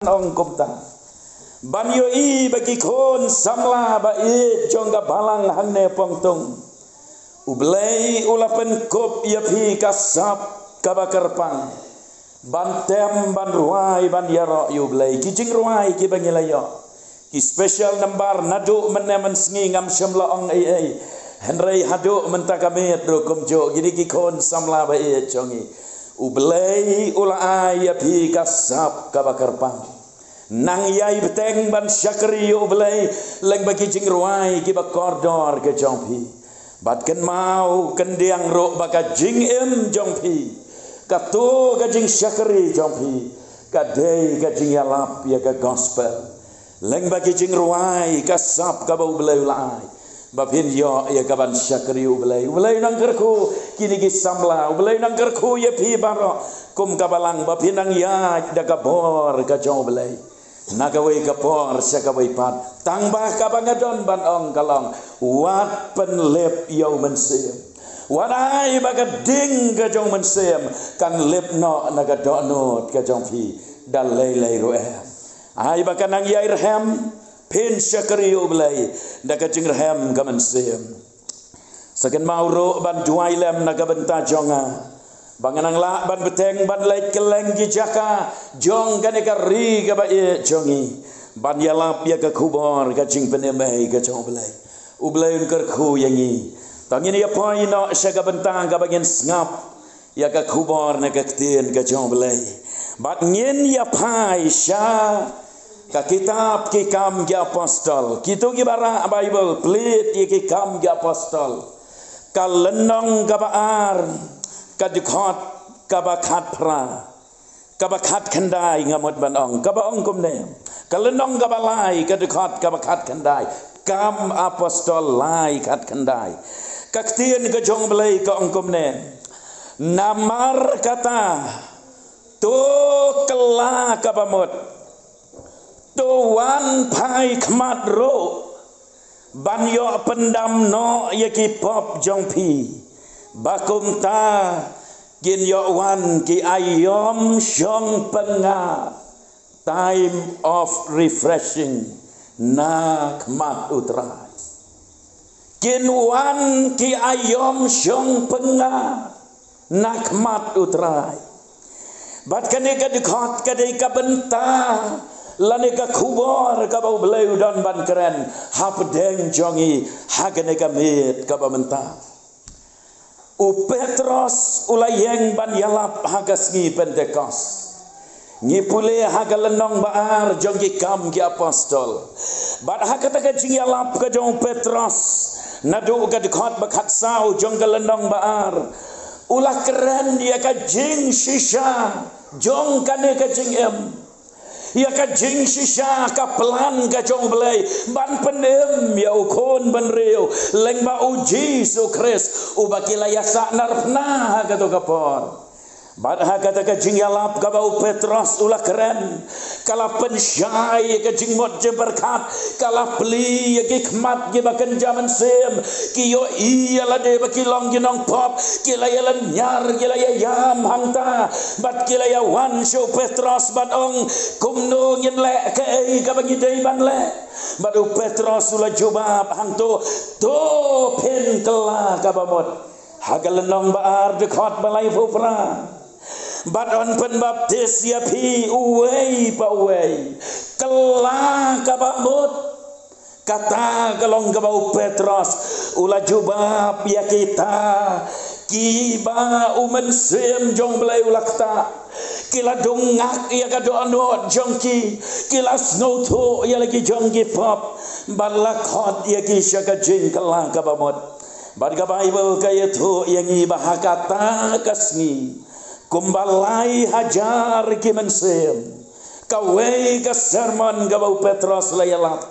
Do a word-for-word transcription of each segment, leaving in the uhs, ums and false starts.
ong kumta. Ban ïohi ba ki khun samla ba ïeit jong ka balang hangne Pongtung, U Blei u la pynkup ïa phi ka sap kaba kyrpang ban tem, ban rwai, ban ïaroh ïa U Blei. Ki jingrwai kiba ngi la ïoh, ki special number, naduh mynne mynsngi ngam shym la ong ei ei, hynrei haduh mynta ka miet ruh kumjuh, kine ki khun samla ba ïeit jong ngi, U Blei u la ai ïa phi ka sap kaba kyrpang. Nang ïai bteng ban shakri ïa U Blei lyngba ki jingrwai kiba kordor ka jong phi. Bad kynmaw kyndiang ruh ba ka jingim jong phi, kato ka jingshakri jong phi, ka dei ka jingïalap ïa ka gospel lyngba ki jingrwai, ka sap kaba U Blei u la ai, ba phin ïoh ïa ka ban shakri U Blei. U Blei u nang kyrkhu kine ki samla, U Blei u nang kyrkhu ïa phi baroh kum ka balang, ba phin nang ïaid da ka bor ka jong U Blei na kawei ka por sha kawei pat. Tang ba kaba nga don ban ong ka long, wat pynlip ïa U Mynsiem. Wat ai ba ka ding ka jong U Mynsiem kan lip noh na ka dohnud ka jong phi da lei lei ruh em. Ai ba kan nang ïai rhem, phin shakri ïa U Blei da ka jingrhem ka Mynsiem. Sa kynmaw ruh ban duwai lem na ka bynta jong nga, ba ngan nang lah ban bteng ban leit kylleng ki jaka jong kane ka ri kaba ïeit jong ngi, ban ïalap ïa ka khubor ka jingpynim ei ka jong U Blei. U Blei un kyrkhu ïa ngi. To ngin ïa poi noh sha ka bynta kaba ngin sngap ïa ka khubor na ka ktien ka jong U Blei. Bad ngin ïa phai sha ka kitab Ki Kam ki Apostol. Kito kiba rah Baibl, plie ïa Ki Kam ki Apostol, ka lynnong kaba ar, ka dkhot kaba khatphra, kaba khatkhyndai, nga mut ban ong, kaba ong kumne. Ka lynnong kaba lai, ka dkhot kaba khatkhyndai. Kam Apostol lai, khatkhyndai. Ka ktien ka jong U Blei ka ong kumne: Namar kata, to kylla kaba mut, to wan phai khmat ruh, ban ïoh pyndam noh ïa ki pop jong phi, ba kumta kin ïoh wan ki aïom shongpynngap, time of refreshing, na khmat U Trai. Kin wan ki aïom shongpynngap na khmat U Trai. Bad kane ka dkhot ka dei ka bynta lane ka khubor kaba U Blei u don ban kren hapdeng jong ngi ha kane ka miet kaba mynta. U Petros u la ïeng ban ïalap ha ka sngi Pentekost. Ngi pule ha ka lynnong ba ar jong Ki Kam ki Apostol. Bad ha kata ka jingïalap ka jong u Petros, naduh ka dkhot ba khatsaw jong ka lynnong ba ar, u la kren ïa ka jingshisha jong kane ka jingim. Ïa ka jingshisha ka plan ka jong U Blei ban pynim ïa u khun bynriew lyngba U Jisu Khrist, uba ki la ïasah narphna ha kato ka por. Bad ha kata ka jingïalap kaba u Petros u la kren, ka la pynshai ïa ka jingmut jingpyrkhat, ka la plie ïa ki khmat kiba kynja mynsiem, ki ïohi ïa lade ba ki long ki nongpop, ki la ïalynñiar, ki la ïaïam hangta. Bad ki la ïawan sha u Petros bad ong, kumno ngin leh, kaei kaba ngi dei ban leh? Bad u Petros u la jubab hangto, to phin kylla kaba mut. Ha ka lynnong ba ar dkhot ba laiphew phra. Bad yn pynbaptis ïa phi uwei pa uwei. Kylla kaba mut. Kata ka long kaba u Petros u la jubab ïa kita kiba u Mynsiem jong U Blei u la ktah. Ki la dung ngak ïa ka dohnud jong ki. Ki la sngewthuh ïa la ki jong ki pop. Bad la khot ïa ki sha ka jingkylla kaba mut. Bad ka Baibl ka ïathuh ïa ngi ba ha kata ka sngi, kumba lai hajar ki mynsiem, kawei ka sermon kaba u Petros la ïalap,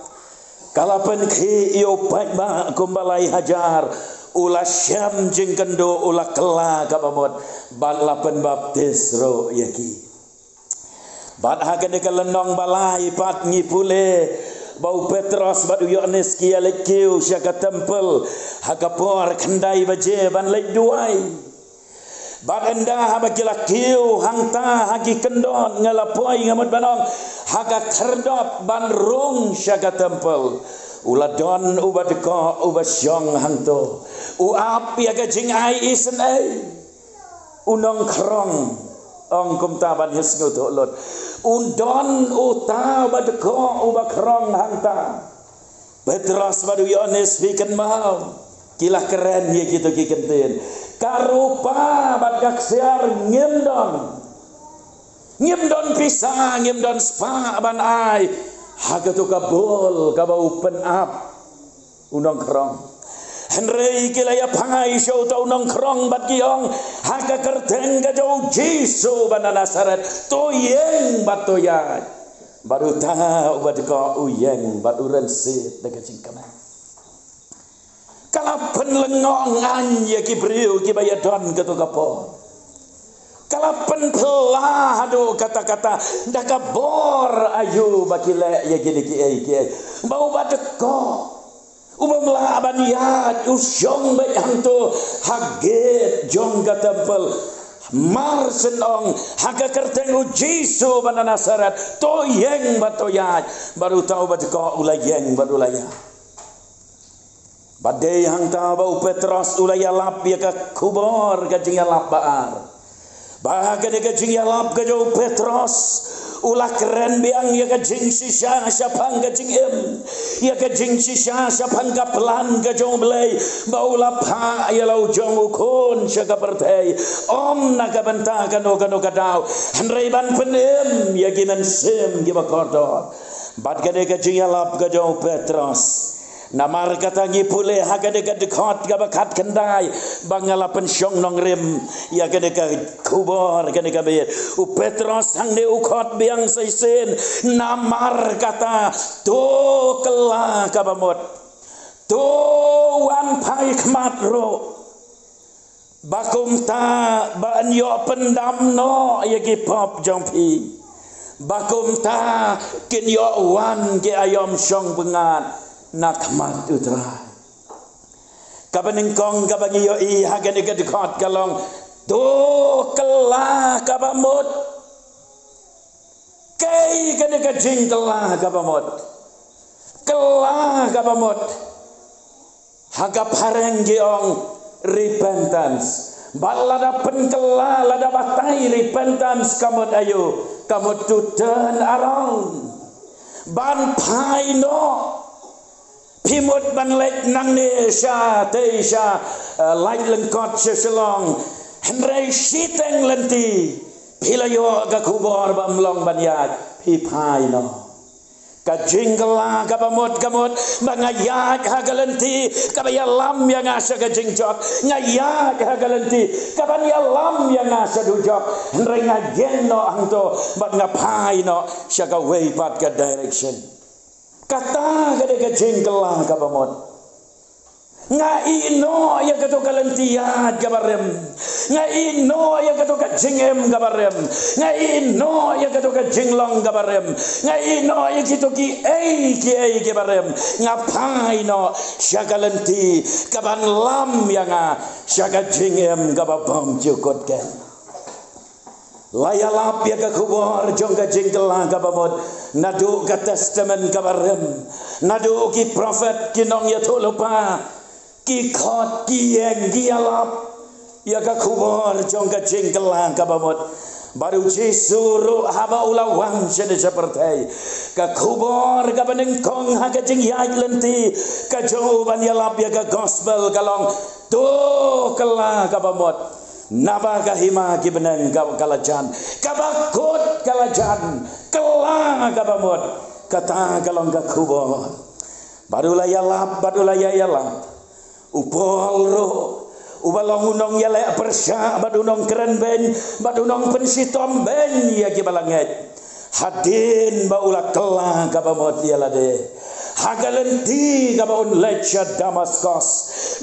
ka la pynkhih ïa u paidbah kumba lai hajar. U la shem jingkynduh, u la kylla kaba mut, bad la pynbaptis ruh ïa ki. Bad ha kane ka lynnong ba lai pat ngi pule ba u Petros bad u Ïoannis ki ïa leit kiew sha ka templ ha ka por khyndai baje ban leit duwai. Bad ynda haba ki la kiew hangta ha ki kyndon, nga la poi, nga mut ban ong, ha ka khyrdop ban rung sha ka templ, u la don uba dkoh uba shong hangto, u ap ïa ka jingai isynei. U nongkhrong, ong kumta ban ïasngewthuh lut. U don uta uba dkoh uba khrong hangta. Petros bad u Ïoannis, phi kynmaw, ki la kren ïa kito ki kyntien. Ka rupa bad ka ksiar ngim don. Ngim don pisa, ngim don spah ban ai ha kato ka bol kaba u pynap u nongkhrong. Hynrei ki la ïaphai sha uta u nongkhrong bad ki ong, ha ka kyrteng ka jong u Jisu ba na Nasaret, to ïeng bad to ïaid. Bad uta uba dkoh u ïeng bad u rynsied da ka jingkmen. Ka la pynlyngngoh ngan ïa ki briew kiba ïadon kato ka por. Ka la pynphylla haduh katta katta da ka bor aïu ba ki leh ïa kine kiei kiei. Ba uba dkoh, u bym lah ban ïaid, u shong beit hangto ha gate jong ka templ. Mar shen ong, ha ka kyrteng u Jisu ba na Nasaret, to ïeng bad to ïaid. Bad uta uba dkoh u la ïeng bad u la ïaid. Bad dei hangta ba u Petros u la ïalap ïa ka khubor ka jingïalap ba ar. Ba ha kane ka jingïalap ka jong u Petros, u la kren biang ïa ka jingshisha shaphang ka jingim, ïa ka jingshisha shaphang ka plan ka jong u Blei, ba u la phah ïa la u jong u khun sha ka pyrthei, ym na ka bynta kano kano ka daw, hynrei ban pynim ïa ki mynsiem kiba kordor. Bad kane ka jingïalap ka jong u Petros. Namar kata ngi pule ha kane ka dkhot kaba khatkhyndai, ba nga la pynshong nongrim ïa kane ka khubor kane ka miet. U Petros hangne u khot biang sa shisien, namar kata, to kylla kaba mut. To wan phai khmat ruh. Ba kumta ba yn ïoh pyndam noh ïa ki pop jong phi. Ba kumta kin ïoh wan ki aïom shong pyngngad na khmat u Trai. Kaba nyngkong kaba ngi ïohi ha kane ka dkhot ka long, to kylla kaba mut. Kaei kane ka jingkylla kaba mut? Kylla kaba mut, ha ka phareng ki ong repentance. Bad lada pynkylla, lada batai repentance ka mut aïu? Ka mut to turn around. Ban phai noh. Phi mut ban leit nangne sha tei sha, eh, Laitumkhrah sha Shillong. Hynrei shiteng lynti phi la ïoh ka khubor ba ym long ban ïaid, phi phai noh. Ka jingkylla kaba mut ka mut ba nga ïaid ha ka lynti kaba ïalam ïa nga sha ka jingjot. Nga ïaid ha ka lynti kaban ïalam ïa nga sha dujok. Hynrei nga ïeng noh hangto bad nga phai noh sha kawei pat ka direction. Kata ka dei ka jingkylla kaba mut. Nga ïehnoh ïa kato ka lynti ïaid kaba rim. Nga ïehnoh ïa kato ka jingim kaba rim. Nga ïehnoh ïa kato ka jinglong kaba rim. Nga ïehnoh ïa kito kiei kiei kiba rim. Nga phai noh sha ka lynti kaban lam ïa nga sha ka jingim kaba bym jukut ken. La ïalap ïa ka khubor jong ka jingkylla kaba mut naduh ka Testament kaba rim, naduh ki prophet, ki nongïathuhlypa, ki khot, ki ïeng, ki ïalap ïa ka khubor jong ka jingkylla kaba mut. Bad u Jisu ruh haba u la wan shane sha pyrthei, ka khubor kaba nyngkong ha ka jingïaid lynti ka jong u ban ïalap ïa ka gospel ka long, to kylla kaba mut. Naba ka hima ki bneng ka, ka la jan, kaba kut ka la jan, kylla kaba mut. Kata ka long ka khubor. Bad u la ïalap, bad u la ïa ïalap. U Paul ruh, uba long u nongïaleh pyrshah, bad u nongkren beiñ, bad u nongpynshitom beiñ ïa kiba la ngeit. Hadien ba u la kylla kaba mut ïa lade ha ka lynti kaba un leit sha Damaskos,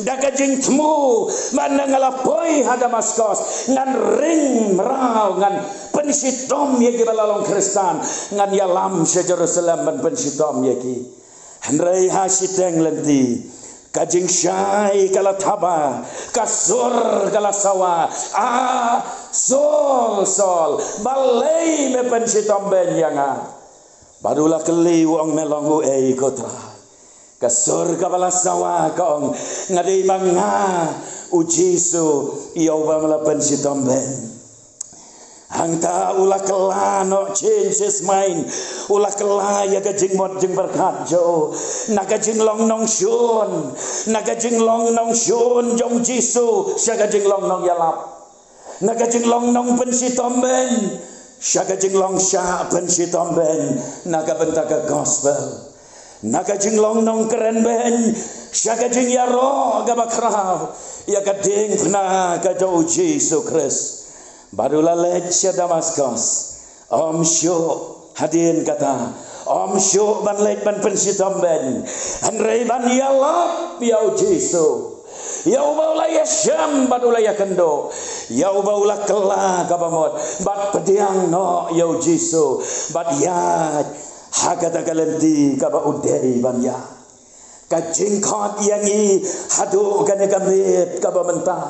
da ka jingthmu ba ynda nga la poi ha Damaskos ngan ring mraw, ngan pynshitom ïa kiba la long Khristan, ngan ïalam sha Jerusalem ban pynshitom ïa ki. Hynrei ha shiteng lynti ka jingshai ka la thaba, ka sur ka la sawa, "A Saul, Saul, balei me pynshitom beiñ ïa nga?" Bad u la kylli, u ong, me long uei ko Trai? Ka sur kaba la sawa ka ong, nga dei ma nga u Jisu, ïa uba me la pynshitom beiñ. Hangta u la kylla noh, change his mind. U la kylla ïa ka jingmut jingpyrkhat jong u. Na ka jinglong nongshun, na ka jinglong nongshun jong u Jisu, sha ka jinglong nongïalap. Na ka jinglong nongpynshitom beiñ, sha ka jinglong shah pynshitom beiñ. Na ka bynta ka gospel. Na ka jinglong nongkren beiñ, sha ka jingïaroh kaba khraw ïa ka diengphna ka jong u Jisu Khrist. Bad u la leit sha Damaskos. Ym shuh hadien kata, ym shuh ban leit ban pynshitom beiñ, hynrei ban ïalap ïa u Jisu, ïa uba u la ïashem bad u la ïakynduh, ïa uba u la kylla kaba mut, bad pdiang noh ïa u Jisu, bad ïaid ha kata ka lynti kaba u dei ban ïaid. Ka jingkhot ïa ngi haduh kane ka miet kaba mynta.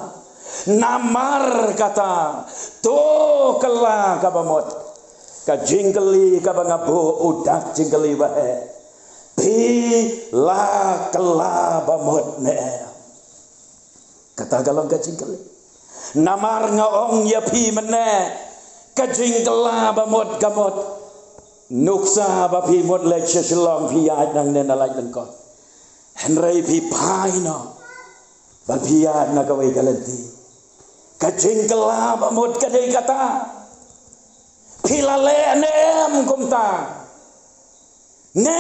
Namar kata, to kylla kaba mut. Ka jingkylli kaba nga buh u dak jingkylli ba heh. Phi la kylla ba mut ne em? Kata ka long ka jingkylli. Namar nga ong ïa phi mynne, ka jingkylla ba mut ka mut. Nuksa ba phi mut leit sha Shillong, phi ïaid nangne na Laitumkhrah. Hynrei phi phai noh, ba phi ïaid na kawei ka lynti. Ka jingkylla ba mut ka dei kata. Phi la leh ne em kumta? Ne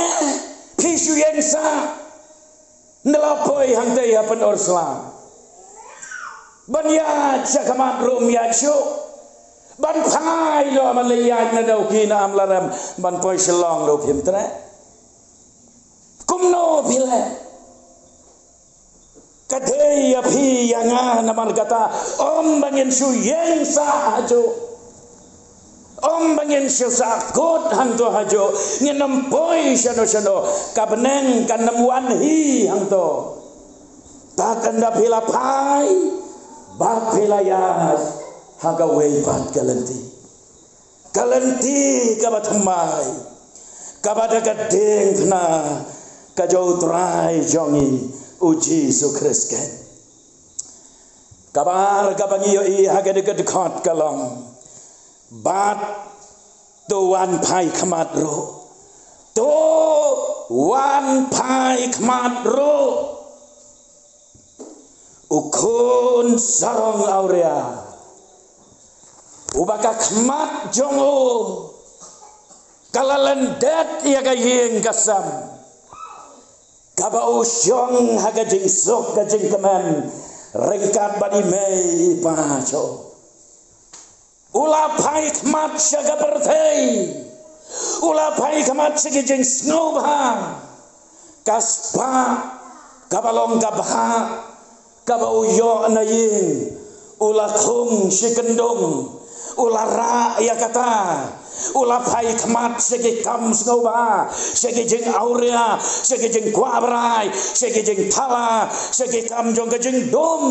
phi shu ïeng sah, ne la poi hangtei ha Pynursla? Ban ïaid sha khmat ruh ym ïaid shuh. Ban phai noh, ban leit ïaid na Dawki, na Amlarem, ban poi Shillong ruh phim treh. Kumno phi leh? Ka dei ïa phi ïa nga, namar kata, ym ba ngin shu ïeng sah hajuh. Ym ba ngin shu sah kut hangto hajuh. Ngin ym poi shano shano. Ka bneng kan ym wan hi hangto. Te ynda phi la phai, bad phi la ïaid ha kawei pat ka lynti. Ka lynti kaba thymmai, kaba da ka diengphna ka jong u Trai jong ngi u Jisu Khrist keiñ. Kaba ar kaba ngi ïohi ha kane ka dkhot ka long, bad to wan phai khmat ruh. To wan phai khmat ruh. U khun sarong awria, uba ka khmat jong u ka la lyndet ïa ka ïing ka sem, kaba u shong ha ka jingsuk ka jingkmen ryngkat bad i mei i pa jong u. U la phai khmat sha ka pyrthei. U la phai khmat sha ki jingsngewbha. Ka spah kaba long ka bhah kaba u ïoh na ïing, u la khung shi kyndung. U la rah ïa kata. U la phai khmat sha ki kam sngewbha, sha ki jingawria, sha ki jingkwah brai, sha ki jingthala, sha ki kam jong ka jingdum.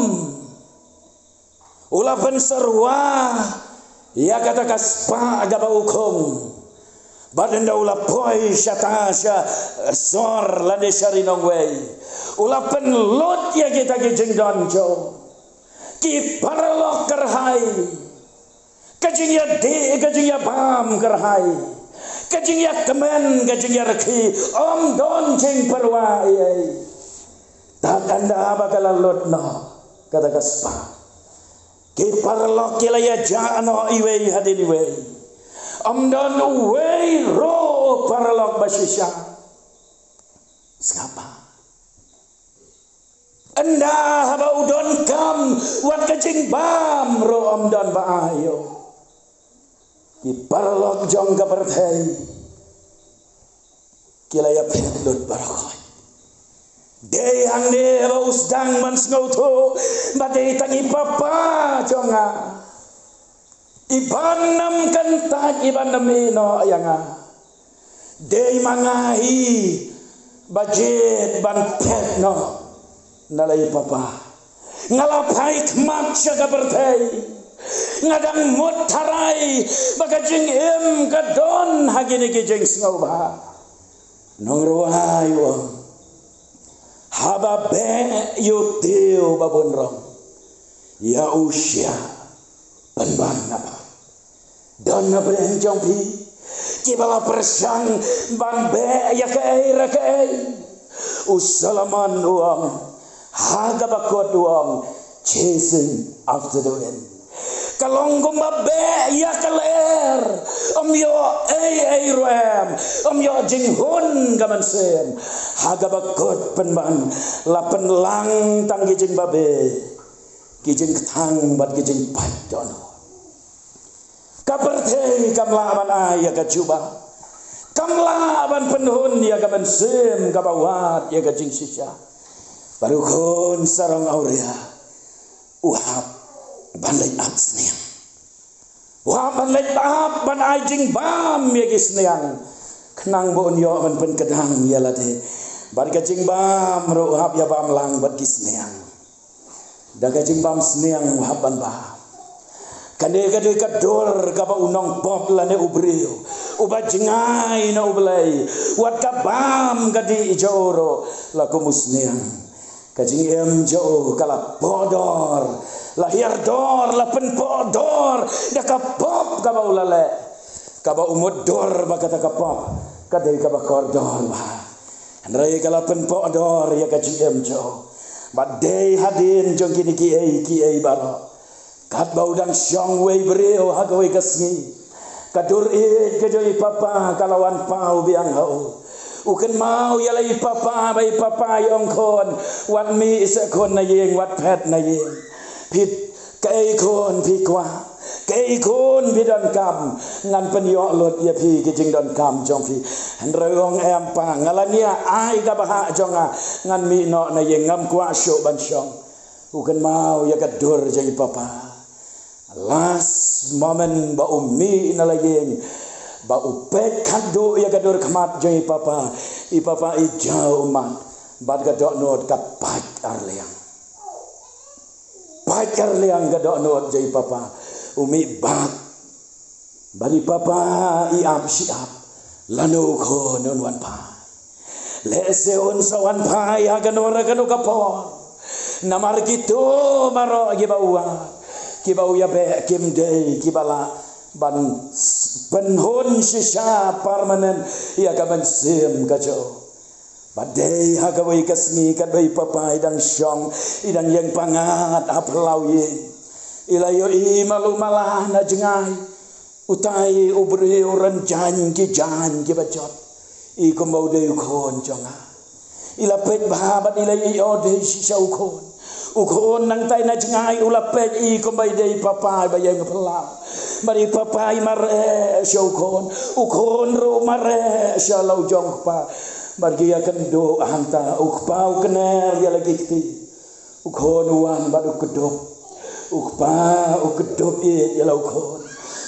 U la pynsyrwa ïa kata ka spah kaba u khung. Bad ynda u la poi shata sha sor lane sha ri nongwei, u la pynlut ïa kita ki jingdon jong u. Ki paralok kyrhai. Ka jingïadih, ka jingïabam kyrhai. Ka jingïakmen, ka jingïarkhie. Ym don jingpyrwa ei ei. Te ynda ba ka la lut noh kata ka spah, ki paralok ki la ïajah noh iwei hadien iwei. Ym don uwei ruh u paralok ba shisha. Sngap bha. Ynda haba u donkam, wat ka jingbam ruh ym don ba ai ïa u. Ki paralok jong ka pyrthei ki la ïaphet lut baroh. Dei hangne ba u sdang ban sngewthuh ba dei tang i papa jong nga iba ym kyntait, iba ym ïehnoh ïa nga. Dei ma nga hi ba jied ban phet noh na la i papa. Nga la phai khmat sha ka pyrthei. Nga dang mut tharai ba ka jingim ka don ha kine ki jingsngewbha. Nongrwai u ong, haba beh ïa u tiew ba bun rong, ïa u shia pynban na ba. Don na pdeng jong phi kiba la pyrshang ban beh ïa kaei re kaei. U Solomon u ong, ha kaba kut u ong, chasing after the wind. Ka long kumba beh ïa ka lyer, ym ïoh ei ei ruh em, ym ïoh jinghun ka mynsiem. Ha kaba kut pynban la pynlang tang ki jingbabe, ki jingkthang bad ki jingpait dohnud. Ka pyrthei kam lah ban ai ïa ka jubab, kam lah ban pynhun ïa ka mynsiem kaba wad ïa ka jingshisha. Bad u khun sarong awria u hap ban leit ap sniang. U hap ban leit ap ban ai jingbam ïa ki sniang, khnang ba un ïoh ban pynkdang ïa lade. Bad ka jingbam ruh u hap ïa bam lang bad ki sniang. Da ka jingbam sniang u hap ban bam. Kane ka dei ka dur kaba u nongpop lane u briew uba jngai na U Blei, wat ka bam ka dih jong u ruh la kum u sniang. Ka jingim jong u ka la pohdor, la hiar dor, la pynpohdor da ka pop kaba u la leh. Kaba u mutdur ba kata ka pop ka dei kaba kordor bha. Hynrei ka la pynpohdor ïa ka jingim jong u. Bad dei hadien jong kine kiei kiei baroh, katba u dang shong uwei briew ha kawei ka sngi, ka dur ïeit ka jong i papa ka la wan paw biang ha u. U kynmaw ïa la i papa, ba i papa i ong, khun, wat mih seh khun na ïing, wat phet na ïing. Phi, kaei khun phi kwah, kaei khun phi donkam, ngan pynïoh lut ïa phi ki jingdonkam jong phi. Hynrei u ong, em pa, nga la ngiah, ai ka bhah jong nga, ngan mih noh na ïing, ngam kwah shuh ban shong. U kynmaw ïa ka dur jong i papa. Last moment ba u mih na la ïing, ba u peit khatduh ïa ka dur khmat jong i papa, i papa i jaw ummat bad ka dohnud ka pait arliang. Pait arliang ka dohnud jong i papa. U mih bad Bad i papa i ap shi ap, lano u khun un wan phai. Lehse un sa wan phai ha kano re kano ka por. Namar kito baroh kiba u wad, kiba u ïabeh kim dei kiba lah ban s-, pynhun shisha permanent ïa ka mynsiem ka jong u. Bad dei ha kawei ka sngi katba i papa i dang shong, i dang ïeng pyngngad ha phyllaw ïing, i la ïohi malu mala na jngai utai u briew u rynjaiñ ki jaiñ kiba jot. I kumba u dei u khun jong nga. I la peit bha bad i la ïohi, o, dei shisha u khun. U khun nangtai na jngai u la peit, i kumba i dei i papa iba ïeng phyllaw. Bad i papa i mareh sha u khun. U khun ruh mareh sha la u jong u kpa. Bad ki ïakynduh hangta, u kpa u kner ïa la ki kti. U khun u wan bad u kdup. U kpa u kdup ïa la u khun.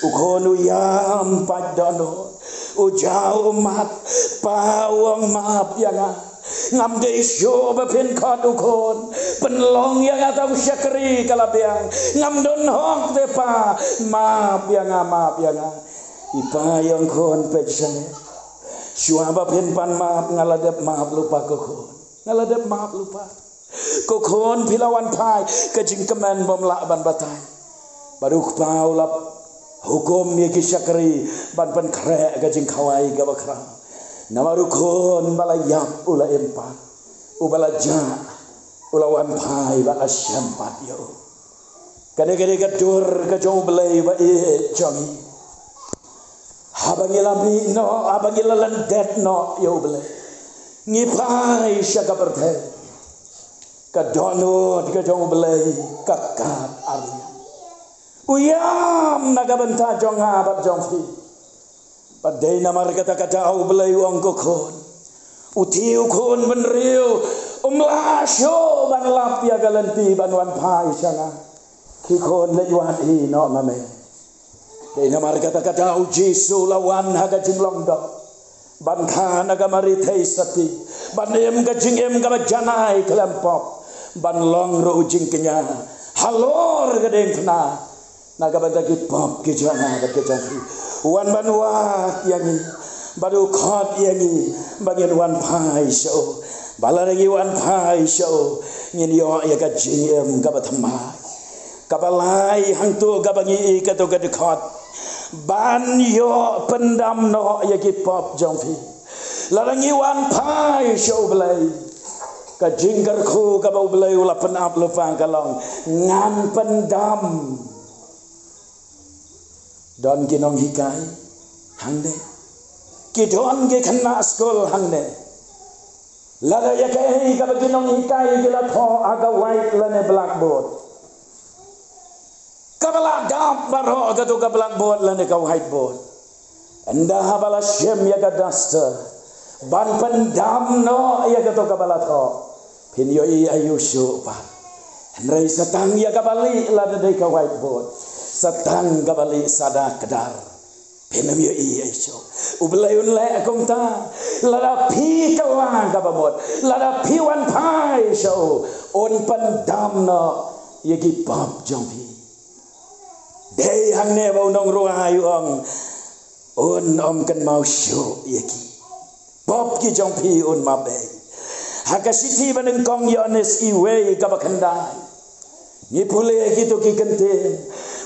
U khun u ïam pait dohnud. U jaw ummat. Pa, u ong, map ïa nga. Ngam dei shuh ba phin khot, u khun. Pynlong ïa nga, tang u shakri ka la biang. Ngam don hok te pa. Map ïa nga, map ïa nga. I pa i ong, khun, peit shane. Shuwa ba phin pan map, nga la dep map lypa ko khun. Nga la dep map lypa. Ko khun, phi la wan phai, ka jingkmen bym lah ban batai. Bad u kpa u la hukum ïa ki shakri ban pynkhreh ka jingkhawai kaba khraw. Namar u khun ba la ïap u la im pat, uba la jah u la wan phai bad la shem pat ïa u. Kane, kane ka dur ka jong U Blei ba ïeit jong ngi. Haba ngi la mih noh, haba ngi la lyndet noh ïa U Blei, ngi phai sha ka pyrthei. Ka dohnud ka jong U Blei ka kat arliang. U ïam na ka bynta jong nga bad jong phi. Bad dei namar kata ka daw U Blei u ong, ko khun, u tiew khun bynriew um lah shuh ban lap ïa ka lynti ban wan phai sha nga. Khun, leit wad hi noh ma me. Dei namar kata ka daw U Jisu u la wan ha ka jinglong doh ban kha na ka Mari Theisotti, ban im ka jingim kaba janai khlem pop, ban long ruh u jingkñia halor ka diengphna. Na ka bynta ki pop ki jong nga bad ki jong phi. Wan ban wad ïa ngi, bad u khot ïa ngi ba ngin wan phai sha u. Ba lada ngi wan phai sha u, ngin ïoh ïa ka jingim kaba thymmai. Kaba lai hangto kaba ngi i kato ka dkhot, ban ïoh pyndam noh ïa ki pop jong phi. Lada ngi wan phai sha u Blei, ka jingkyrkhu kaba u Blei u la pynap lypa ka long, ngan pyndam. Don ki nonghikai hangne, ki don ki khynnah skul hangne. Lada ïa kaei kaba ki nonghikai ki la thoh ha ka white lane blackboard, kaba la dap baroh kato ka blackboard lane ka whiteboard, ynda haba la shim ïa ka duster ban pyndam noh ïa kato kaba la thoh, phin ïohi aiu shuh pat. Hynrei sa tang ïa kaba lieh lada dei ka whiteboard, sa tang kaba lieh sa da kdar, phin ym ïohi aiu shuh. U Blei un leh kumta. Lada phi kylla kaba mut, lada phi wan phai sha u, un pyndam noh ïa ki pop jong phi. Dei hangne ba u nongrwai u ong, un ym kynmaw shuh ïa ki pop ki jong phi, un map ei. Ha ka shithi ba nyngkong Ïoannis iwei kaba khyndai, ngi pule kito ki kyntien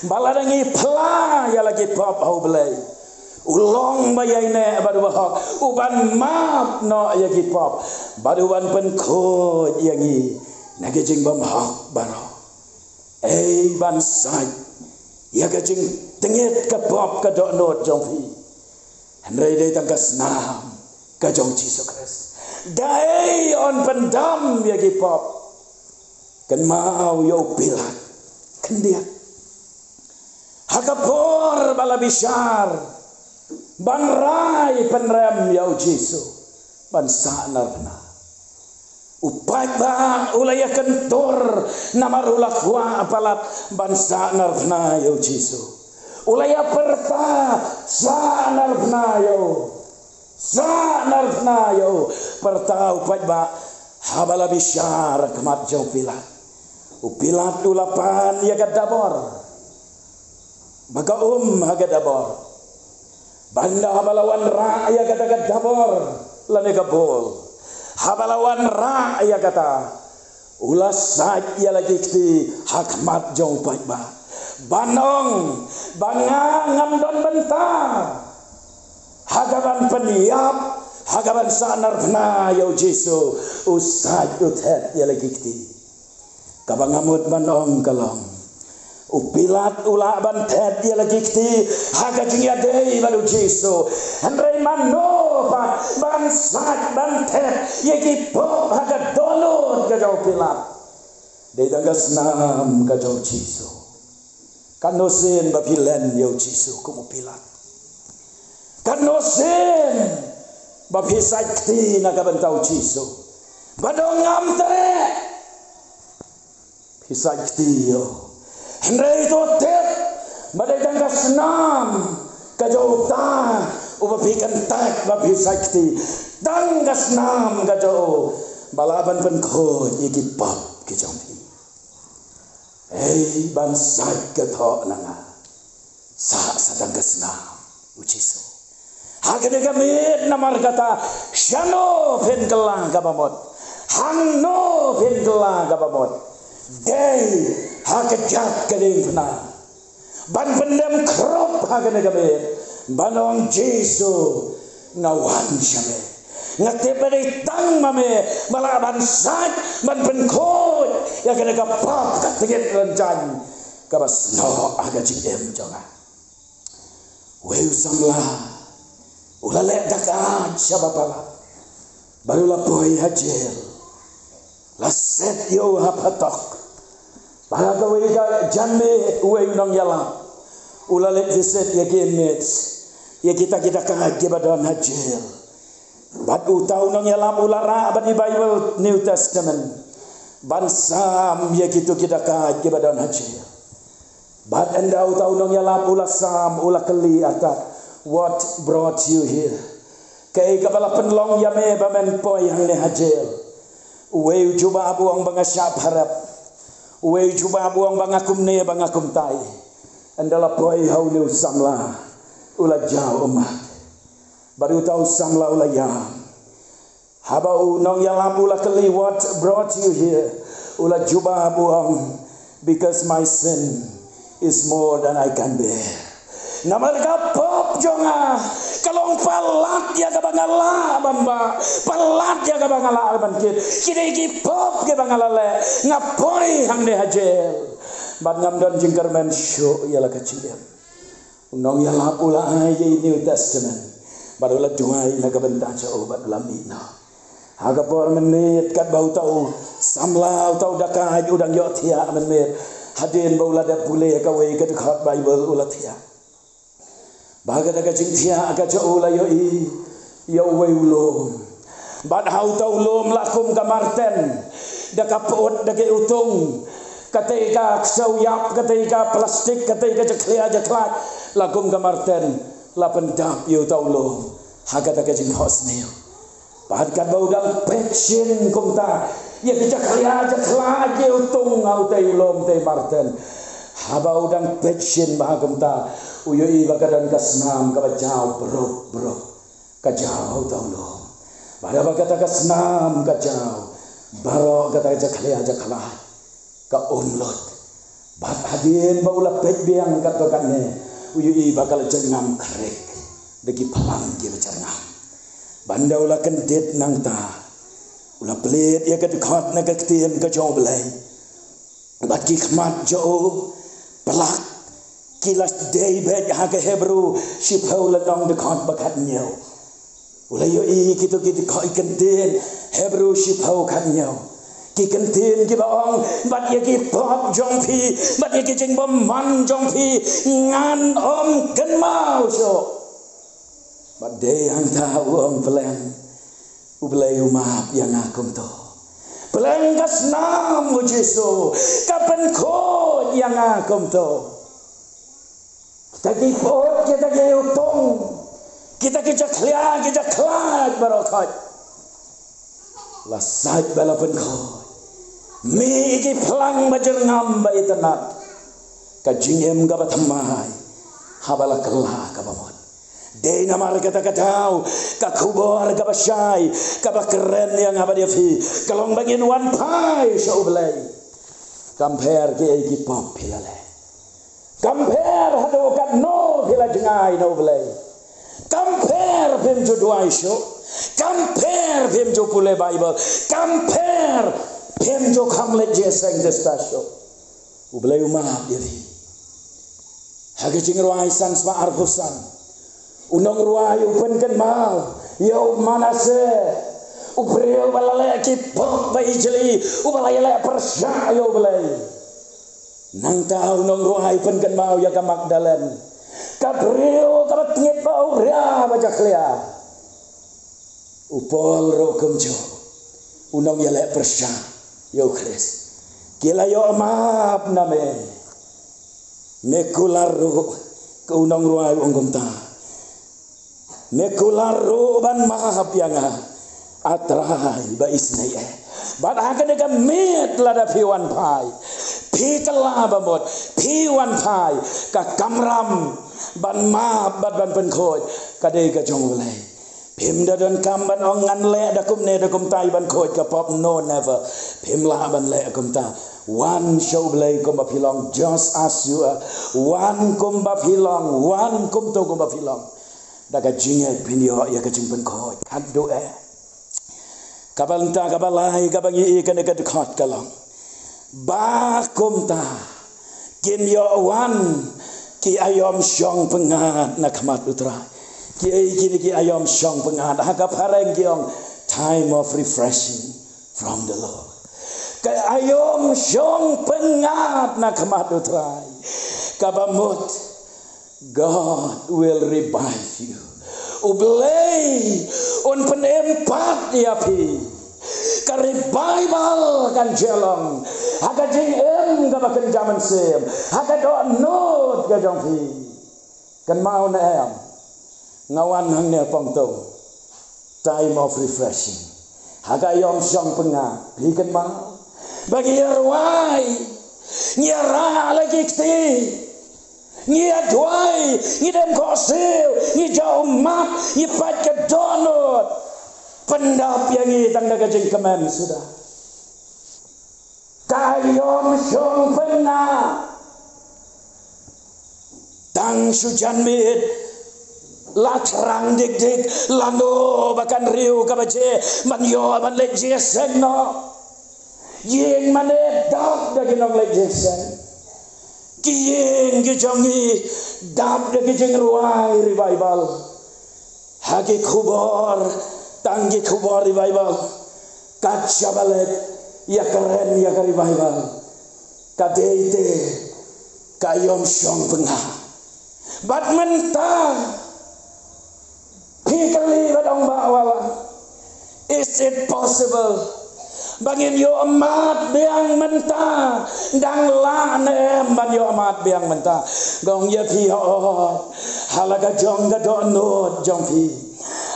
ba lada ngi phla ïa la ki pop ha u Blei, u long ba ïaineh bad u bahok, u ban map noh ïa ki pop bad u ban pynkhuid ïa ngi na ki jingbymhok baroh. Ei, ban sait ïa ka jingtngit ka pop ka dohnud jong phi. Hynrei dei tang ka snam ka jong Jisu Khrist. Dei un pyndam ïa ki pop. Kynmaw ïa u Pilat, khyndiat. Ha ka por ba la bishar ban rai pynrem ïa u Jisu ban sah narphna, u paidbah u la ïakyntur namar u la kwah palat ban sah narphna ïa u Jisu. U la ïapyrta, sah narphna ïa u. Sah narphna ïa u, pyrta u paidbah haba la bishar ha khmat jong u Pilat. U Pilat u la pan ïa ka dabor ba ka um ha ka dabor. Bad haba la wanrah ïa kata ka dabor lane ka bowl, haba la wanrah ïa kata, u la sait ïa la ki kti ha khmat jong u paidbah ban ong ba nga ngam don bynta ha ka ban pynïap, ha ka ban sah narphna ïa u Jisu. U sait, u thet ïa la ki kti. Kaba nga mut ban ong ka long, u Pilat u lah ban thet ïa la ki kti ha ka jingïadei bad u Jisu. Hynrei mano pat ban sait ban thet ïa ki pop ha ka dohnud ka jong u Pilat? Dei tang ka snam ka jong u Jisu. Katno sien ba phi len ïa u Jisu kum u Pilat? Katno sien ba phi sait kti na ka bynta u Jisu? Ba dang ngam treh phi sait kti ïa u. Hynrei to tip ba dei tang ka snam ka jong uta uba phi kyntait ba phi sait kti. Tang ka snam ka jong u ba lah ban pynkhuid ïa ki pop ki jong phi. Ei, ban sait ka thoh na nga, sah sa tang ka snam u Jisu. Ha kane ka miet namar kata, shano phin kylla kaba mut, hangno phin kylla kaba mut, dei ha ka jait ka diengphna ban pyndem khrup ha kane ka miet, ban ong, Jisu, nga wan sha me. Nga tip ba dei tang ma me ba lah ban sait ban pynkhuid ïa kane ka pop ka tngit ranjang kaba snoh ha ka jingim jong nga. Uwei u samla u la leh dakaid shaba palat bad u la poi ha jel. La set ïa u ha phatok. Bad ha kawei ka janmiet uwei u nongïalap u la leit visit ïa ki inmates, ïa kita ki dakaid kiba don ha jel. Bad uta u nongïalap u la rah bad i Baibl New Testament ban sam ïa kito ki dakaid kiba don ha jel. Bad ynda uta u nongïalap u la sam, u la kylli artat, "What brought you here?" Kaei kaba la pynlong ïa me ba men poi hangne ha jel? Uwei u jubab u ong ba nga shah pharep. Uwei u jubab u ong ba nga kumne ba nga kumtai. Ynda la poi ha une u samla, u la jaw ummat. Bad uta u samla u la ïam. Haba u nongïalap u la kylli, "What brought you here?" U la jubab u ong, "Because my sin is more than I can bear." Namar ka pop jong nga ka long palat ïa kaba nga lah ban bah, palat ïa kaba nga lah ban kit. Ki dei ki pop kiba nga la leh, nga poi hangne ha jel. Bad ngam don jingkyrmen shuh ïa la ka jingim. U nongïalap u la ai ïa i New Testament. Bad u la duwai na ka bynta jong u bad u la mih noh. Ha ka por mynmiet katba uta u samla, uta u dakaid u dang ïohthiah mynmiet. Hadien ba u la dep pule kawei ka dkhot Baibl u la thiah. Bad kata ka jingthiah ka jong u la ïohi ïa uwei u lum. Bad ha uta u lum la kum ka marten, da ka pyut, da ka utung, katei ka ksew ïap, katei ka plastik, katei ka jakhlia jakhlad, la kum ka marten, la pyndap ïa uta u lum ha kata ka jingthoh sniew. Bad katba u dang peit shen kumta ïa ki jakhlia jakhlad, ïa utung, ha utei u lum, utei marten. Haba u dang peit shen bha kumta, u ïohi ba ka don ka snam kaba jaw bruk bruk. Ka jaw ha uta u lum. Bad haba kata ka snam ka jaw, baroh kata ka jakhlia jakhlad ka um lut. Bad hadien ba u la peit biang katto katne, u ïohi ba ka la jyrngam khrik da ki phlang kiba jyrngam. Bad ynda u la kyndit nangta, u la plie ïa ka dkhot na ka ktien ka jong U Blei. Bad ki khmat jong u, plak, ki la dei beit, ha ka Hebru shiphew lynnong dkhot ba khathynñiew. U la ïohi kito ki dkhot, ki kyntien Hebru shiphew khathynñiew. Ki kyntien kiba ong, bad ïa ki pop jong phi, bad ïa ki jingbymman jong phi, ngan ym kynmaw shuh. Bad dei hangta u ong, pleng U Blei u map ïa nga kumto. Pleng ka snam U Jisu ka pynkhuid ïa nga kumto. Kita ki pyut, kita ki utung, kita ki jakhlia, ki jakhlad baroh khoit, la sait bad la pynkhuid. Mih ki phlang ba jyrngam ba itynnad. Ka jingim kaba thymmai haba la kylla kaba mut. Dei namar kata ka daw, ka khubor kaba shai kaba kren ïa nga bad ïa phi ka long ba ngin wan phai sha U Blei. Kam pher kiei ki pop phi la leh. Kam pher haduh katno phi la jngai na U Blei. Kam pher phim ju duwai shuh. Kam pher phim ju pule Baibl. Kam pher phim ju kham leit jingïaseng Khristan shuh. U Blei u map ïa phi. Ha ka Jingrwai san spah arphew san, u nongrwai u pynkynmaw ïa u Manasseh, u briew ba la leh ki pop ba ijli, uba la ïaleh pyrshah ïa U Blei. Nangta u nongrwai u pynkynmaw ïa ka Magdalene, ka briew kaba tngit ba awria ba jakhlia. U Paul ruh kumjuh, u nongïaleh pyrshah ïa U Khrist. Ki la ïoh map na me. Me kular ruh, ka u nongrwai u ong kumta. Me kular ruh ban map ïa nga, A Trai ba isynei eh. Bad ha kane ka miet lada phi wan phai, phi kylla ba mut, phi wan phai, ka kamram ban map bad ban pynkhuid ka dei ka jong U Blei. Phim da donkam ban ong ngan leh da kumne da kumtai ban khuid ka pop, no, never. Phim lah ban leh kumta. Wan sha U Blei kumba phi long, just as you are. Wan kumba phi long, wan kumto kumba phi long. Da ka jingngeit phin ïoh ïa ka jingpynkhuid. Khatduh eh. Kaba lyngta, kaba lai, kaba ngi i kane ka dkhot ka long ba kumta kin ïoh wan ki aïom shong pyngngad na khmat U Trai. Kiei kine ki aïom shong pyngngad? Ha ka phareng ki ong, time of refreshing from the Lord. Ka aïom shong pyngngad na khmat U Trai. Kaba mut, God will revive you. U Blei un pynim pat ïa phi. Ka revival kan jia long ha ka jingim kaba kynja mynsiem, ha ka dohnud ka jong phi. Kynmaw ne em? Nga wan hangne ha Pongtung. Time of refreshing. Ha ka aïom shong pyngngad, phi kynmaw? Ba ngi ïa rwai, ngi ïa rah la ki kti. Ngi ïa duwai, ngi dem khohsiew, ngi jaw ummat, ngi peit ka dohnud. Pyndap ïa ngi tang da ka jingkmen suda. Ka aïom shong pynngah. Tang shu jan miet la thrang dik dik, lano ba kan riew kaba je ban ïoh ban leit jingïaseng noh. Ïing mane dap da ki nongleit jingïaseng. Ki ïing ki jong ngi dap da ki jingrwai revival. Ha ki khubor, tang ki khubor revival, kat shaba leit ïakren ïa ka revival, ka dei te ka aïom shong pynngah. Bad mynta phi kylli bad ong, Bah Wala, is it possible ba ngin ïoh mad biang mynta? Dang lah ne em ban ïoh mad biang mynta? Nga ong ïa phi, hooid, ha la ka jong ka dohnud jong phi,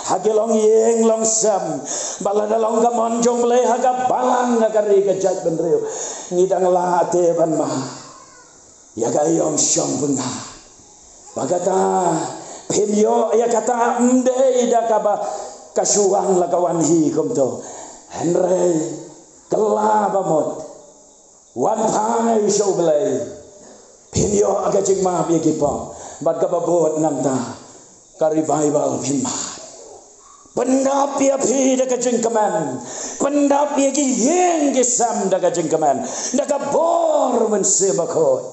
ha ki longïing longsem, ba lada long ka mon jong U Blei ha ka balang, ha ka ri ka jaitbynriew, ngi dang lah te ban mad ïa ka aïom shong pynngah. Ba kata phim ïoh ïa kata ym dei da kaba ka shu wan la ka wan hi kumto. Hynrei kylla ba mut, wan phai sha U Blei. Phim ïoh ka jingmap ïa ki pop. Bad kaba bud nangta, ka revival phin mad. Pyndap ïa phi da ka jingkmen. Pyndap ïa ki ïing ki sem da ka jingkmen, da ka bor Mynsiem Bakhuid,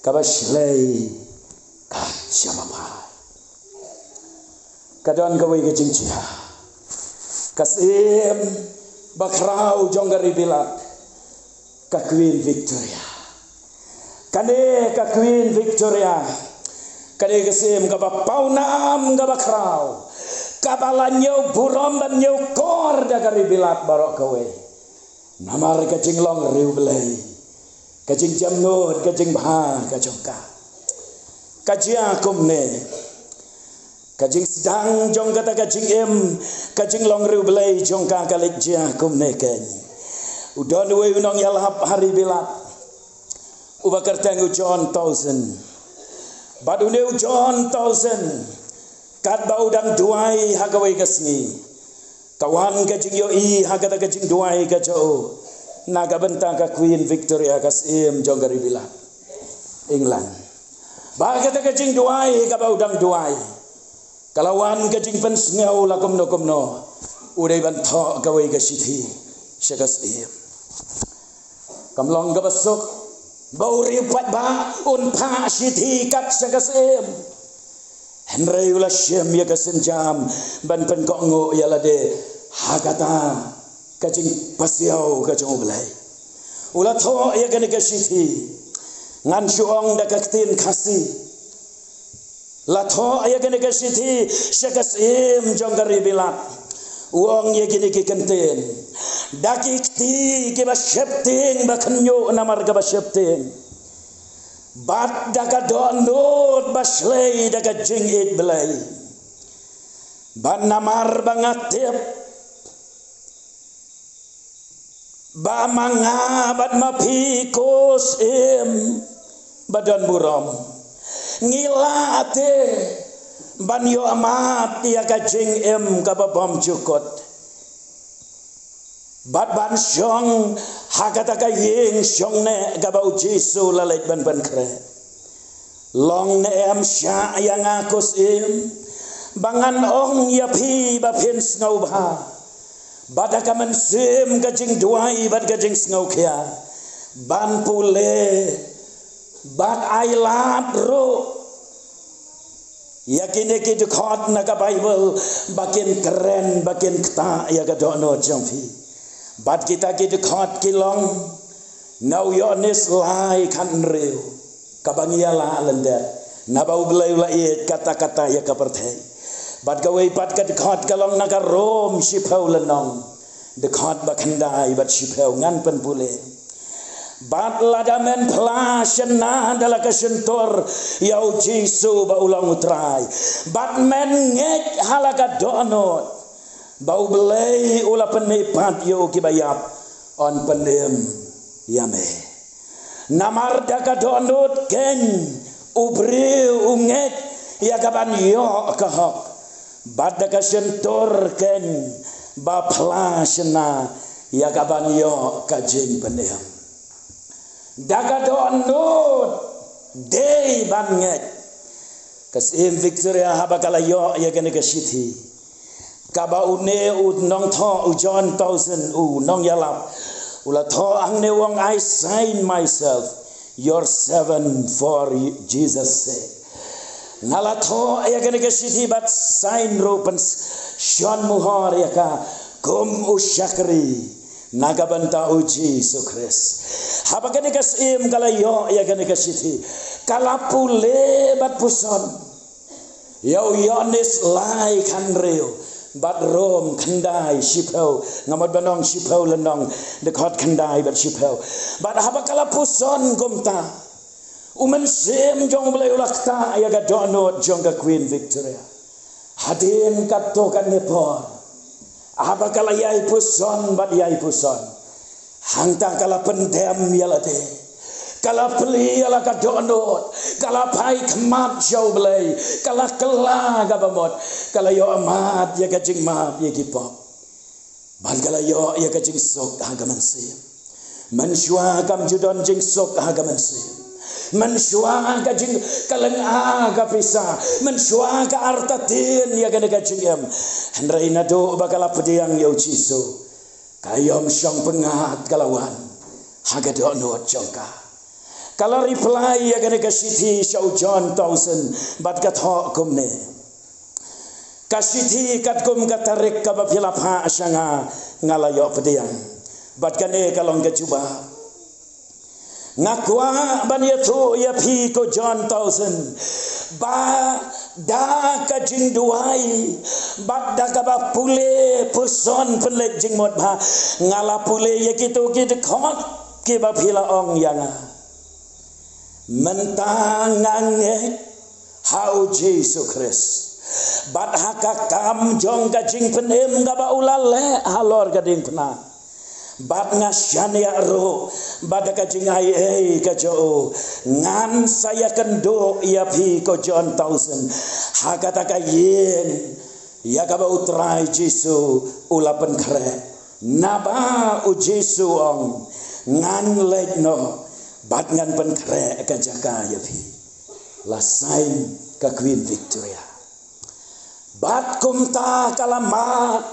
kaba shlei kat shaba phai. Ka don kawei ka jingjia. Ka Syiem bakhraw jong ka ri Bilat, ka Queen Victoria. Kane ka Queen Victoria, kane ka Syiem kaba pawnam, kaba khraw, kaba la ñiewburom bad ñiewkor da ka ri Bilat baroh kawei. Namar ka jinglong riewblei, ka jingjemnud, ka jingbha ka jong ka. Ka jia kumne. Ka jingsdang jong kata ka jingim, ka jinglong riewblei jong ka, ka leit jia kumne kein. U don uwei u nongïalap ha ri Bilat, uba kyrteng u John Towson. Bad une u John Towson, katba u dang duwai ha kawei ka sngi, ka wan ka jingïohi ha kata ka jingduwai ka jong u na ka bynta ka Queen Victoria, ka Syiem jong ka ri Bilat, England. Ba kata ka jingduwai kaba u dang duwai, ka la wan ka jingpynsngew la kumno kumno, u dei ban thoh kawei ka shithi sha ka Syiem. Kam long kaba suk ba u riewpaidbah un phah shithi kat sha ka Syiem. Hynrei u la shim ïa ka sienjam ban pynkohnguh ïa lade ha kata ka jingpasiaw ka jong U Blei. U la thoh ïa kane ka shithi, ngan shu ong da ka ktien Khasi. La thoh ïa kane ka shithi sha ka Syiem jong ka ri Bilat. U ong ïa kine ki kyntien da ki kti kiba sheptieng, ba khynñiuh namar kaba sheptieng, bad da ka dohnud ba shlei da ka jingïeit Blei. Bad namar ba nga tip ba ma nga bad ma phi, ko Syiem ba don burom, ngi lah te ban ïoh mad ïa ka jingim kaba bymjukut, bad ban shong ha kata ka ïing shongneh kaba U Jisu la leit ban pynkhreh. Long ne em shah ïa nga, ko Syiem, ba ngan ong ïa phi ba phin sngewbha, bad da ka mynsiem ka jingduwai bad ka jingsngewkhia, ban pule bad ailad ruh ïa kine ki dkhot na ka Baibl ba kin kren, ba kin ktah ïa ka dohnud jong phi. Bad kita ki dkhot ki long na u Ïoannis lai khathynriew, kaba ngi ïa lah lyndet, naba U Blei u la ïeit katta katta ïa ka pyrthei. Bad kawei pat ka dkhot ka long na ka Rom shiphew lynnong, dkhot ba khyndai bad shiphew, ngan pynpule. Bad lada men phla shynna da la ka shyntur ïa U Jisu ba u long U Trai, bad men ngeit ha la ka dohnud ba U Blei u la pynmihpat ïa u kiba ïap, yn pynim ïa me. Namar da ka dohnud kein U briew u ngeit ïa ka ban ïoh ka hok, bad da ka shyntur keiñ ba phla shynna ïa ka ban ïoh ka jingpynim. Da ka dohnud dei ban ngeit. Ka Syiem Victoria haba ka la ïoh ïa kane ka shithi, kaba une u nongthoh u John Towson u nongïalap u la thoh hangne u ong, "I sign myself your servant for Jesus' sake." Nga la thoh ïa kane ka shithi bad sign ruh, pynshon muhor ïa ka kum u shakri na ka bynta u Jisu Khrist. Haba kane ka syiem ka la ïoh ïa kane ka shithi, ka la pule bad puson ïa u Ïoannis lai khathynriew bad Rom khyndai shiphew, nga mut ban ong shiphew lynnong, dkhot khyndai bad shiphew. Bad haba ka la puson kumta, u Mynsiem jong U Blei u la ktah ïa ka dohnud jong ka Queen Victoria. Hadien katto katne por, haba ka la ïai puson bad ïai puson, hangta ka la pyndem ïa lade, ka la plie ïa la ka dohnud, ka la phai khmat sha U Blei, ka la kylla kaba mut, ka la ïoh mad ïa ka jingmap ïa ki pop. Bad ka la ïoh ïa ka jingsuk ha ka mynsiem. Mynshuwa kam ju don jingsuk ha ka mynsiem. Mynshuwa ka jing, ka lynga ka pisa. Mynshuwa ka artatien ïa kane ka jingim. Hynrei naduh ba ka la pdiang ïa u Jisu, ka aïom shong pyngngad ka la wan ha ka dohnud jong ka. Ka la reply ïa kane ka shithi sha u John Towson bad ka thoh kumne: Ka shithi katkum ka tarik kaba phi la phah sha nga, nga la ïoh pdiang. Bad kane ka long ka jubab. Nga kwah ban ïathuh ïa phi, ko John Towson, ba da ka jingduwai bad da kaba pule puson pynleit jingmut bha, nga la pule ïa kito ki dkhot kiba phi la ong ïa nga. Mynta nga ngeit ha u Jisu Khrist bad ha ka kam jong ka jingpynim kaba u la leh halor ka diengphna. Bad nga shaniah ruh ba da ka jingaiei ka jong u, ngan sa ïakynduh ïa phi, ko John Towson, ha kata ka ïing ïa kaba u Trai Jisu u la pynkhreh. Naba u Jisu u ong, ngan leit noh bad ngan pynkhreh ka jaka ïa phi. La sign ka Queen Victoria. Bad kumta ka la mad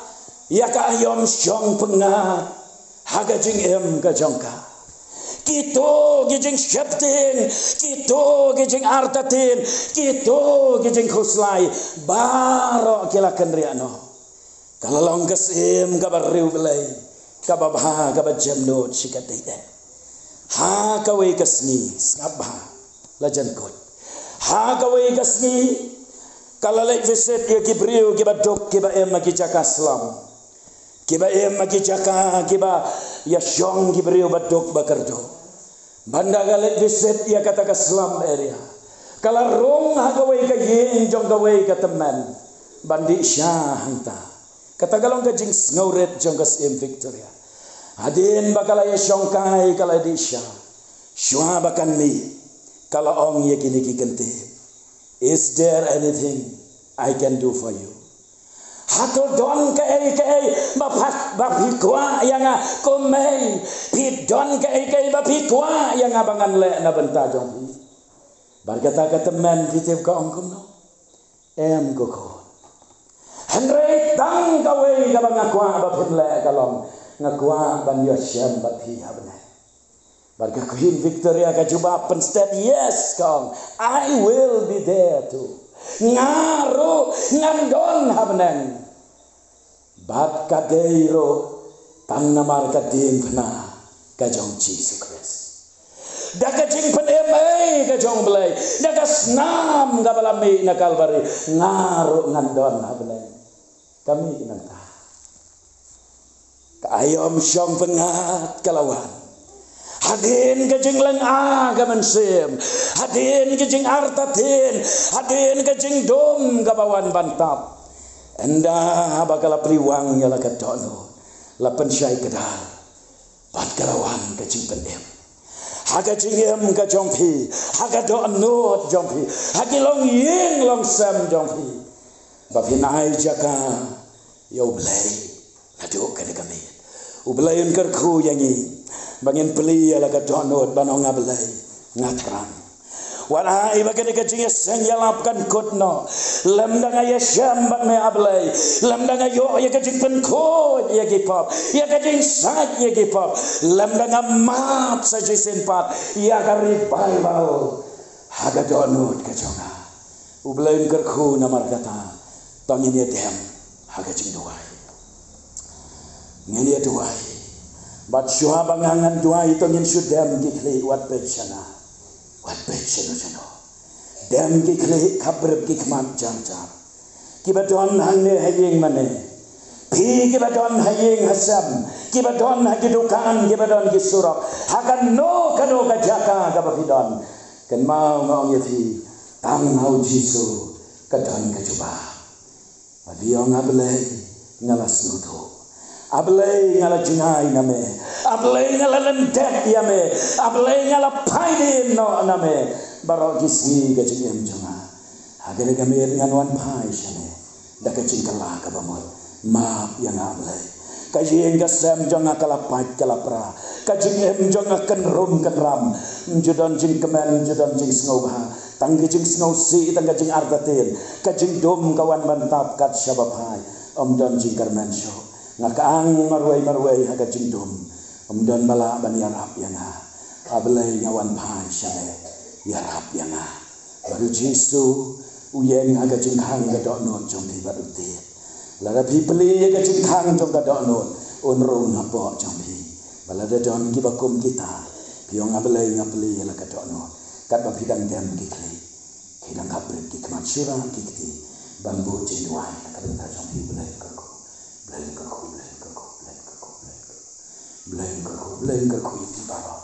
ïa ka aïom shong pyngngad ha ka jingim ka jong ka. Kito ki jingsheptieng, kito ki jingartatien, kito ki jingkhuslai, baroh ki la kynriah noh. Ka la long ka syiem kaba riewblei, kaba bha, kaba jemnud shikatdei. Ha kawei ka sngi, sngap bha, la jan kut. Ha kawei ka sngi, ka la leit visit ïa ki briew kiba duk, kiba im ha ki jaka slum. Kiba im ha ki jaka kiba ïashong ki briew ba duk ba kyrduh. Bad da ka leit visit ïa kata ka slum area, ka la rung ha kawei ka ïing jong kawei ka tymmen ban dih sha hangta. Kata ka long ka jingsngewrit jong ka Syiem Victoria. Hadien ba ka la ïashong kai, ka la dih sha, shuwa ba kan mih, ka la ong ïa kine ki kyntien: Is there anything I can do for you? Hato don kaei kaei ba phi, ba phi kwah ïa nga, ko mei? Phi don kaei kaei ba phi kwah ïa nga ba ngan leh na bynta jong phi? Bad kata ka tymmen, phi tip ka ong kumno? Em, ko khun. Hynrei tang kawei kaba nga kwah ba phin leh ka long, nga kwah ban ïashem bad phi ha bneng. Bad ka Queen Victoria ka jubab pynstet, yes, ka ong, I will be there too. Nga ruh ngan don ha bneng. Bad ka dei ruh tang namar ka diengphna ka jong Jisu Khrist. Da ka jingpynim ei ka jong U Blei, da ka snam kaba la mih na Kalbari, nga ruh ngan don ha bneng. Ka mih nangta. Ka aïom shong pyngngad ka la wan. Hadien ka jinglynga ka mynsiem, hadien ka jingartatien, hadien ka jingdum kaba wan ban tap, ynda ba ka la plie wang ïa la ka dohnud, la pynshai kdar, bad ka la wan ka jingpynim. ha ka jingim ka jong phi, ha ka dohnud jong phi, ha ki longïing longsem jong phi, ba phin ai jaka ïa U Blei naduh kane ka miet. U Blei un kyrkhu ïa ngi ba ngin plie ïa la ka dohnud ban ong, A Blei, nga thrang. Wat ai ba kane ka jingïaseng ïalap kan kut noh lymda nga ïashem bad me, A Blei, lymda nga ïoh ïa ka jingpynkhuid ïa ki pop, ïa ka jingsait ïa ki pop, lymda nga mad sa shisien pat ïa ka revival ha ka dohnud ka jong nga. U Blei un kyrkhu, namar kata to ngin ïa dem ha ka jingduwai. Ngin ïa duwai. Bad shuwa ba nga ngan duwai, to ngin shu dem ki khlieh, wat peit shano, wat peit shano shano. Dem ki khlieh, khapbrip ki khmat jar jar. Kiba don hangne ha ïing mane, phi kiba don ha ïing ha sem, kiba don ha ki dukan, kiba don ki surok, ha kano kano ka jaka kaba phi don, kynmaw nga ong ïa phi, tang ha U Jisu ka don ka jubab. Ba phi ong, A Blei, nga la sngewthuh. A Blei, nga la jngai na me. A Blei, nga la lyndet ïa me. A Blei, nga la phai dien noh na me baroh ki sngi ka jingim jong nga. Ha kane ka miet ngan wan phai sha me da ka jingkylla kaba mut. Map ïa nga, A Blei. Ka ïing ka sem jong nga ka la pait ka la pra. Ka jingim jong nga kynrum kynram. Ym ju don jingkmen, ym ju don jingsngewbha. Tang ka jingsngewsih, tang ka jingartatien. Ka jingdum ka wan ban tap kat shaba phai. Ym don jingkyrmen shuh. Nga kyang marwei marwei ha ka jingdum. Ym don ba lah ban ïarap ïa nga. A Blei, nga wan phai sha me. Ïarap ïa nga. Bad U Jisu u ïeng ha ka jingkhang ka dohnud jong phi bad u tied. Lada phi plie ïa ka jingkhang jong ka dohnud, un rung hapoh jong phi. Bad lada don kiba kum kita, phi ong, A Blei, nga plie ïa la ka dohnud. Katba phi dang dem ki khlieh, ki dang khapbrip ki khmat, shu rah ki kti ban buh jingduwai na ka bynta jong phi. Blei kyrkhu, Blei kyrkhu, Blei kyrkhu, Blei kyrkhu, Blei kyrkhu, Blei kyrkhu ïa phi baroh.